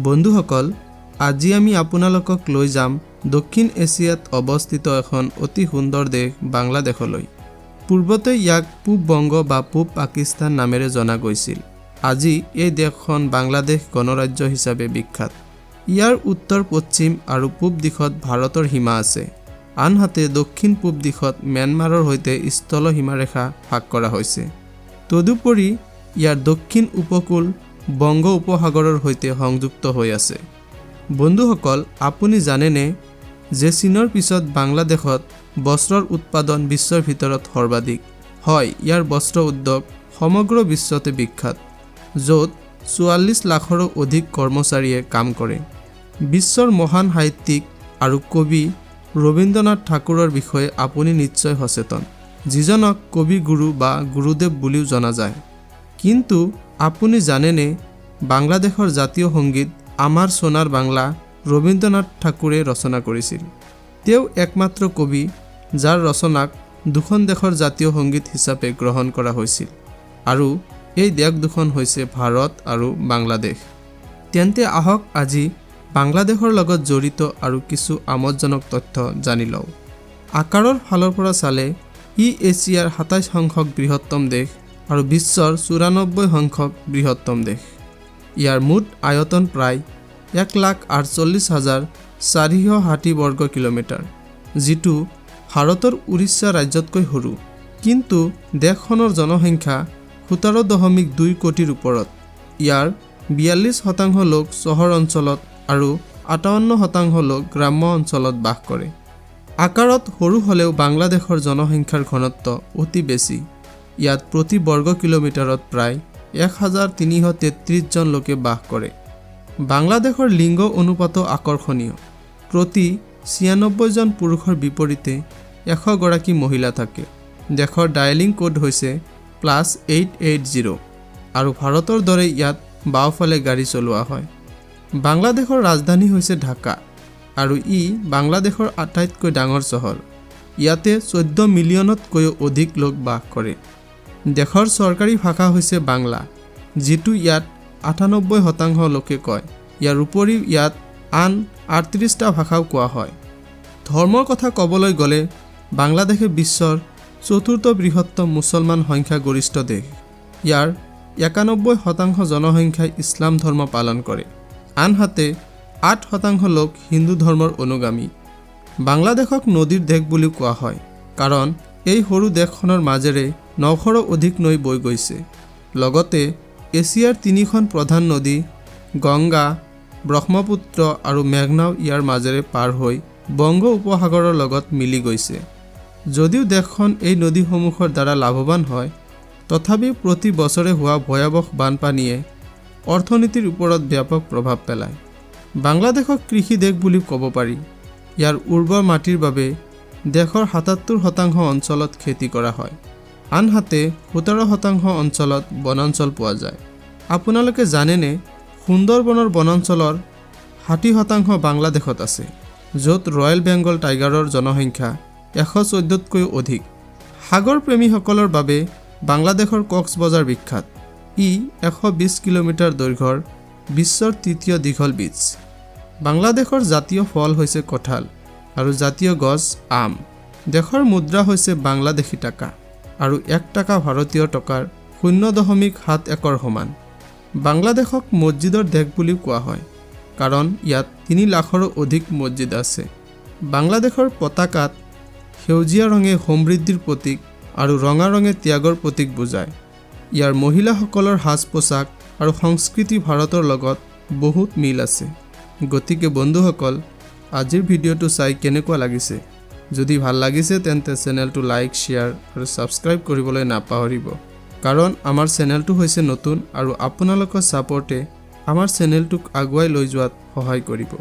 বন্ধুসকল, আজি আমি আপোনালোকক লৈ যাম দক্ষিণ এছিয়াত অৱস্থিত এখন অতি সুন্দৰ দেশ বাংলাদেশলৈ। পূৰ্বতে ইয়াক পূব বংগ বা পূব পাকিস্তান নামেৰে জনা গৈছিল। আজি এই দেশখন বাংলাদেশ গণৰাজ্য হিচাপে বিখ্যাত। ইয়াৰ উত্তৰ, পশ্চিম আৰু পূব দিশত ভাৰতৰ সীমা আছে, আনহাতে দক্ষিণ পূব দিশত ম্যানমাৰৰ সৈতে স্থল সীমাৰেখা ভাগ কৰা হৈছে। তদুপৰি ইয়াৰ দক্ষিণ উপকূল বংগ উপসাগৰৰ সৈতে সংযুক্ত হৈ আছে। বন্ধুসকল, আপুনি জানেনে যে চীনৰ পিছত বাংলাদেশত বস্ত্ৰৰ উৎপাদন বিশ্বৰ ভিতৰত সৰ্বাধিক হয়? ইয়াৰ বস্ত্ৰ উদ্যোগ সমগ্ৰ বিশ্বতে বিখ্যাত, য'ত 44 লাখৰো অধিক কৰ্মচাৰীয়ে কাম কৰে। বিশ্বৰ মহান সাহিত্যিক আৰু কবি ৰবীন্দ্ৰনাথ ঠাকুৰৰ বিষয়ে আপুনি নিশ্চয় সচেতন, যিজনক কবি গুৰু বা গুৰুদেৱ বুলিও জনা যায়। কিন্তু আপুনি জানেনে বাংলাদেশৰ জাতীয় সংগীত আমাৰ সোণাৰ বাংলা ৰবীন্দ্ৰনাথ ঠাকুৰে ৰচনা কৰিছিল? তেওঁ একমাত্ৰ কবি যাৰ ৰচনাক দুখন দেশৰ জাতীয় সংগীত হিচাপে গ্ৰহণ কৰা হৈছিল আৰু এই দেশ দুখন হৈছে ভাৰত আৰু বাংলাদেশ। তেন্তে আহক, আজি বাংলাদেশৰ লগত জড়িত আৰু কিছু আমোদজনক তথ্য জানি লওঁ। আকাৰৰ ফালৰ পৰা চালে ই এছিয়াৰ 27 সংখ্যক বৃহত্তম দেশ আৰু বিশ্বৰ 94 সংখ্যক বৃহত্তম দেশ। ইয়াৰ মুঠ আয়তন প্ৰায় 1,48,460 বৰ্গ কিলোমিটাৰ, যিটো ভাৰতৰ উৰিষ্যা ৰাজ্যতকৈ সৰু। কিন্তু দেশখনৰ জনসংখ্যা 17.2 কোটিৰ ওপৰত। ইয়াৰ 42% লোক চহৰ অঞ্চলত আৰু 58% লোক গ্ৰাম্য অঞ্চলত বাস কৰে। আকাৰত সৰু হ'লেও বাংলাদেশৰ জনসংখ্যাৰ ঘনত্ব অতি বেছি। ইয়াত প্ৰতি বৰ্গ কিলোমিটাৰত প্ৰায় 1333 জন লোকে বাস কৰে। বাংলাদেশৰ লিংগ অনুপাতো আকৰ্ষণীয়। প্ৰতি 96 জন পুৰুষৰ বিপৰীতে 100 গৰাকী মহিলা থাকে। দেশৰ ডায়েলিং কোড হৈছে +880 আৰু ভাৰতৰ দৰে ইয়াত বাওঁফালে গাড়ী চলোৱা হয়। বাংলাদেশৰ ৰাজধানী হৈছে ঢাকা আৰু ই বাংলাদেশৰ আটাইতকৈ ডাঙৰ চহৰ। ইয়াতে 14 মিলিয়নতকৈও অধিক লোক বাস কৰে। দেশৰ চৰকাৰী ভাষা হৈছে বাংলা, যিটো ইয়াত 98% লোকে কয়। ইয়াৰ উপৰিও ইয়াত আন 38টা ভাষাও কোৱা হয়। ধৰ্মৰ কথা ক'বলৈ গ'লে বাংলাদেশে বিশ্বৰ চতুৰ্থ বৃহত্তম মুছলমান সংখ্যাগৰিষ্ঠ দেশ। ইয়াৰ 91% জনসংখ্যাই ইছলাম ধৰ্ম পালন কৰে, আনহাতে 8% লোক হিন্দু ধৰ্মৰ অনুগামী। বাংলাদেশক নদীৰ দেশ বুলিও কোৱা হয়, কাৰণ এই সৰু দেশখনৰ মাজেৰে 900ৰো অধিক নৈ বৈ গৈছে। লগতে এছিয়াৰ তিনিখন প্ৰধান নদী গংগা, ব্ৰহ্মপুত্ৰ আৰু মেঘনাও ইয়াৰ মাজেৰে পাৰ হৈ বংগ উপসাগৰৰ লগত মিলি গৈছে। যদিও দেশখন এই নদীসমূহৰ দ্বাৰা লাভৱান হয়, তথাপিও প্ৰতি বছৰে হোৱা ভয়াৱহ বানপানীয়ে অৰ্থনীতিৰ ওপৰত ব্যাপক প্ৰভাৱ পেলায়। বাংলাদেশক কৃষি দেশ বুলি ক'ব পাৰি। ইয়াৰ উৰ্বৰ মাটিৰ বাবে দেশৰ 77% অঞ্চলত খেতি কৰা হয়, আনহাতে 17% অঞ্চলত বনাঞ্চল পোৱা যায়। আপোনালোকে জানেনে সুন্দৰবনৰ বনাঞ্চলৰ 60% বাংলাদেশত আছে, য'ত ৰয়েল বেংগল টাইগাৰৰ জনসংখ্যা 114তকৈও অধিক? সাগৰ প্ৰেমীসকলৰ বাবে বাংলাদেশৰ কক্সবজাৰ বিখ্যাত। ই 120 কিলোমিটাৰ দৈৰ্ঘ্যৰ বিশ্বৰ তৃতীয় দীঘল বীচ। বাংলাদেশৰ জাতীয় ফল হৈছে কঁঠাল আৰু জাতীয় গছ আম। দেশৰ মুদ্ৰা হৈছে বাংলাদেশী টাকা আৰু 1 টাকা ভাৰতীয় টকাৰ 0.71ৰ সমান। বাংলাদেশক মছজিদৰ দেশ বুলিও কোৱা হয়, কাৰণ ইয়াত 3 লাখৰো অধিক মছজিদ আছে। বাংলাদেশৰ পতাকাত সেউজীয়া ৰঙে সমৃদ্ধিৰ প্ৰতীক আৰু ৰঙা ৰঙে ত্যাগৰ প্ৰতীক বুজায়। ইয়াৰ মহিলাসকলৰ সাজ পোছাক আৰু সংস্কৃতি ভাৰতৰ লগত বহুত মিল আছে। গতিকে বন্ধুসকল, আজিৰ ভিডিঅ'টো চাই কেনেকুৱা লাগিছে? যদি ভাল লাগিছে, তেন্তে চেনেলটো লাইক, শ্বেয়াৰ আৰু ছাবস্ক্ৰাইব কৰিবলৈ নাপাহৰিব, কাৰণ আমাৰ চেনেলটো হৈছে নতুন আৰু আপোনালোকৰ ছাপৰ্টে আমাৰ চেনেলটোক আগুৱাই লৈ যোৱাত সহায় কৰিব।